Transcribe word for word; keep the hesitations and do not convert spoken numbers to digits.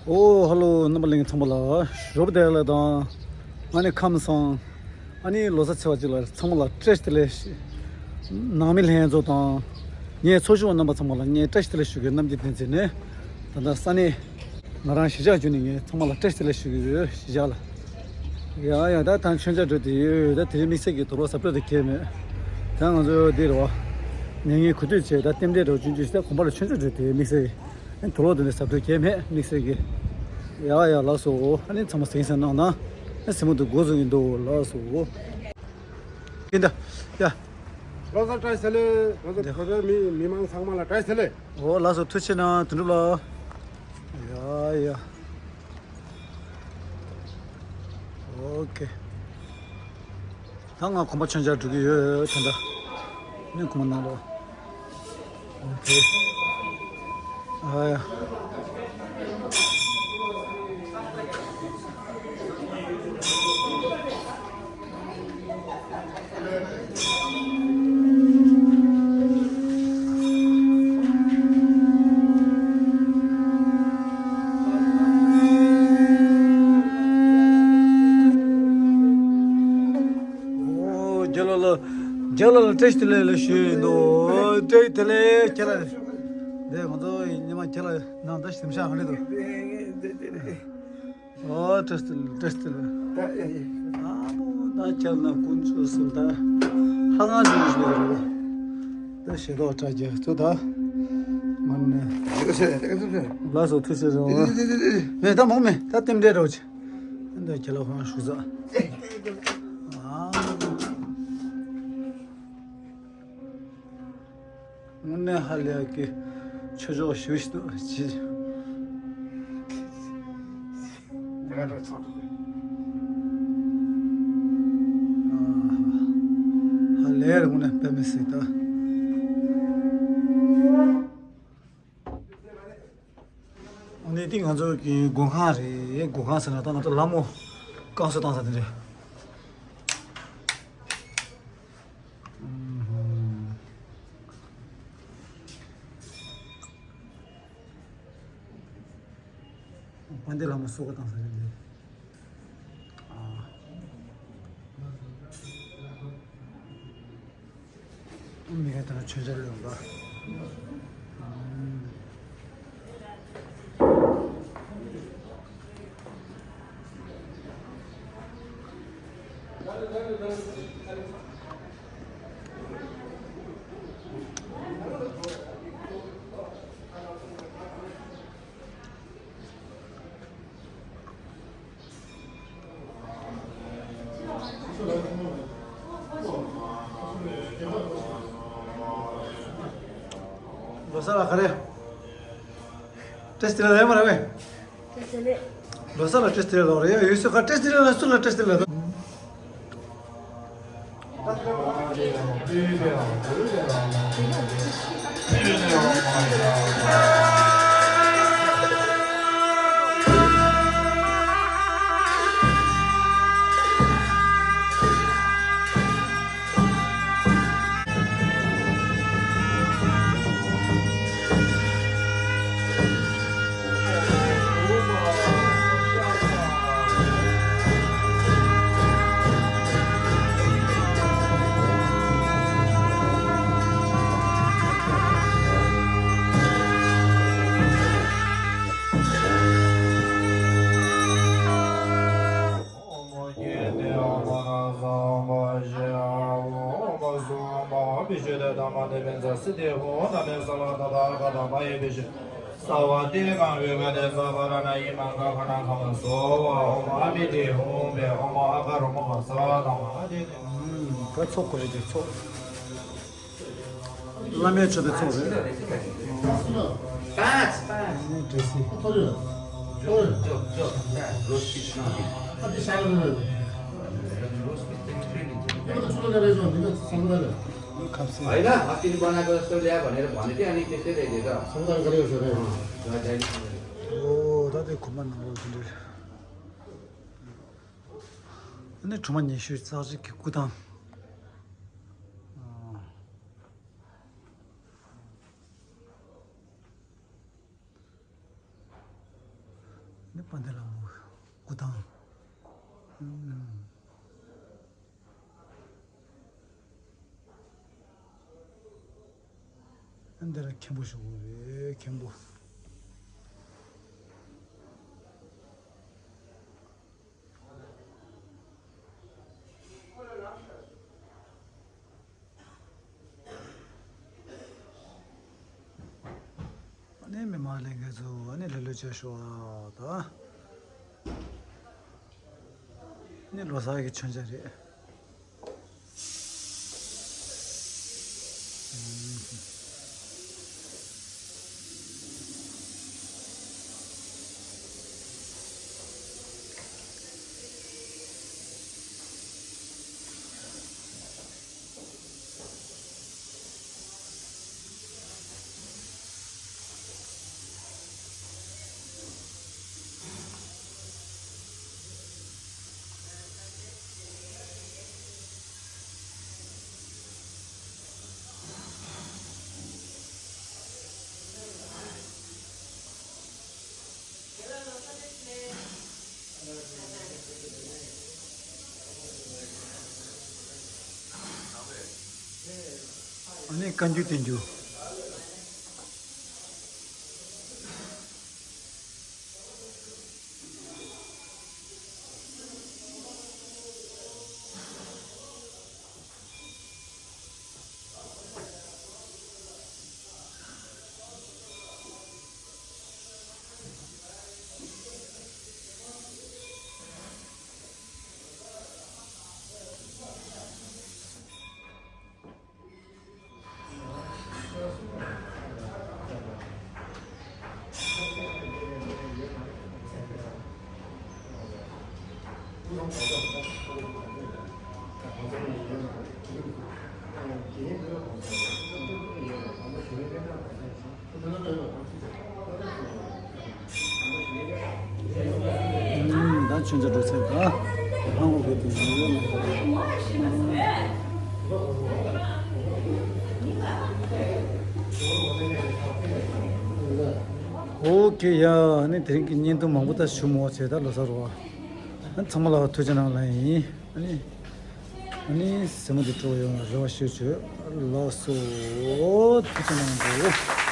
ཨོ་ཧ་ལོ། རྣམ་པ་ལྷན་རྒྱས་ཚང་མ་ལ་ཞོགས་པ་བདེ་ལེགས་དང་། ཨ་ནི་ཁམས་བཟང་། ཨ་ནི་ལོ་གསར་ཚེས་པ་གཅིག་ལ་ཚང་མ་ལ་བཀྲ་ཤིས་བདེ་ལེགས། ནང་མི་ལྷན་ཚོགས་དང་། ངའི་ཚོགས་ཞུགས་པ་རྣམ་པ་ཚང་མ་ལ་ངས་བཀྲ་ཤིས་བདེ་ལེགས་ཞུ་གི་ཡོད། ནམ་རྒྱུན་བསྟན་འཛིན་ནས། ད་ལྟ་ས་གནས་ང་རང་གཞིས་ཆགས་བརྒྱུད་ནས་ངས་ཚང་མ་ལ་བཀྲ་ཤིས་བདེ་ལེགས་ཞུ་གི་ཡོད། གཞིས་ཆགས་ལ། ཡ་ཡ། ད་ད་མཆོད་མཇལ་འགྲོ་དེ་ཡོད། ད་དེ་རིང་དམིགས་བསལ་གྱི་དུག་ལོག་ཟ་འཕྲོ་དེ་གས་མེད། ད་ང་ཚོ་འདི་རེད་བ། ཉལ་ངའི་གོ་ཐོས་བྱས། ད་རྟེན་འབྲེལ་འགྲོ་ཆུང་ཆུང་ཞིག་ད་དགོན་པ་ལ་མཆོད་མཇལ་འགྲོ་དེ་དམིགས་བསལ་གྱི། དུག་ལོག་དེ་ནས་ཟ་འཕྲོ་གས་མེད། དམིགས་བསལ་གྱི། ཡ་ཡ། ལགས་སོ། ཨ་ནི་ཚང་མ་གཟིགས་གཟིགས་གནང་ན། ཨ་སེམས་མོ་དུ་འགོ་བཟུང་གི་འདུག་ལགས་སོ། ཡིན་ད། ཡ། ལོ་གསར་བཀྲ་ཤིས་བདེ་ལེགས། ང་ཚོ་བོད་པའི་མི་མི་མང་ཚང་མ་ལ་བཀྲ་ཤིས་བདེ་ལེགས། འོ་ལགས་སོ། ཐུགས་རྗེ་གནང་དོན་གྲུབ་ལགས། ཡ་ཡ། ཨོ་ཁེ། ད་ང་དགོན་པ་མཆོད་མཇལ་འགྲོ་གི་ཡོད་ད་ལྟ། ནི་དགོན་པ་ནང་ལ། ཨོ་ཁེ། ཨ་ཡ། ཨོ། རྒྱལ་ལ་ལ། རྒྱལ་ལ་ལ་བཀྲ་ཤིས་བདེ་ལེགས་ལ་ཞུས་འདུག་བཀྲ་ཤིས་བདེ་ལེགས་ཁྱེད་ལ། འདི་ང་ཚོ་ཡི་ཉི་མ་ཁྱེད་ལ་ནང་ད་ཞིམ་ཤག་ཧ་ལས་འདུག་ཨོ། བཀྲ་ཤིས་བདེ་ལེགས། བཀྲ་ཤིས་བདེ་ལེགས། ཨ་མོ། ད་ཁྱེད་ལ་ཀུན་སྤྱོད་སུམ་ད་ཧ་ང་ཞུ་ཞུ་རེད། ད་ཞེ་ཏོག་བཀྲ་རྒྱལ་ཚོ་ད་མ་ནས། ལགས་སོ། ཐུགས་རྗེ་ཆེ། མེད་ད་མོ་མེད། ད་རྟེན་འབྲེལ་རོགས་ཆེ། འདི་ཁྱེད་ལ་ཧང་ཞུ་ས། དངོས་གནས་ཧ་ལས་ཀྱི་ཆོས་ཕྱོགས་ཞུ་ཞིག་ཏུ་ཇི། ཧ་ལས་རུང་ནས་དཔེ་མི་སྲིད་ད། ཨ་ནི་འདི་ང་ཚོ་གི་སྒོ་ཁང་རེད། སྒོ་ཁང་ཟེར་ན་ད་ང་ཚོ་ལྷ་མོ་བསྐང་གསོ་བཏང་ས་དེ་རེད། དཔལ་ལྡན་ལྷ་མོ་གསོལ་ཁ་བཏང་ས་རེད་འདི། ཨ། མི་ཁ་ཐོན་ཆོས་འཆར་ལོན་པ། ལོ་གསར་ལ་ག་རེ། བཀྲ་ཤིས་བདེ་ལེགས་ལབ་མ་རེད་པས། བཀྲ་ཤིས་བདེ་ལེགས། ལོ་གསར་ལ་བཀྲ་ཤིས་བདེ་ལེགས་ལབ་རེད། ཡ་ཡོད་སུ་ག་བཀྲ་ཤིས་བདེ་ལེགས་ལ་སུ་ལ་བཀྲ་ཤིས་བདེ་ལེགས་ལབ། ད་ཚོགས་དགོས་རེད་དེ་ཚོགས། བླ་མའི་མཆོད་པའི་ཚོགས་རེད། ཨ་ནི་འདྲ་སྲིད། ཁམས་སྲིད། ཨོ་ད་དེ་གོ་མ་ནང་ལོགས་དེ་འདྲ། ཨ་ནི་གྲོ་མ་ཉི་ཤུ་རྩ་གཅིག་གི་སྐུ་ཐང་། ནི་དཔལ་ལྡན་ལྷ་མོ་སྐུ་ཐང་། ཨ་འདི་ལ་མཁན་པོ་ཞུ་དགོས་རེད། མཁན་པོ། ཨ་ནི་མི་མང་ལྷན་རྒྱས་ཚོ་ཨ་ནི་ལྷོད་ལྷོད་བྱས་ཤོག་ཨ་ད། ཨ་ནི་ལོ་གསར་གྱི་མཆོད་ཆས་རེད། ཨ་ནི་བཀའ་འགྱུར་བསྟན་རྒྱུ། ད་ཆུ་འཛིན་འགྲོ་ཚད་ད་ཧང་བོ་གི་དུས་ཡིན་ཡོད་ན། ཨོ་ཀེ་ཡ། ཨ་ནི་དེ་རིང་གི་བརྙན་ཐུང་མང་པོ་ད་ཞུ་མོ་བྱས་ད་ལོ་གསར་རོ། ཨ་ཚང་མ་ལ་ཐུགས་རྗེ་གནང་ལ་ཡིན། ཨ་ནི་ཨ་ནི་སེམས་མ་དེ་སྤྲོ་ཡོང་བ་རེ་བ་ཞུ་བྱོས། ལགས་སོ། ཐུགས་རྗེ་གནང་འདུག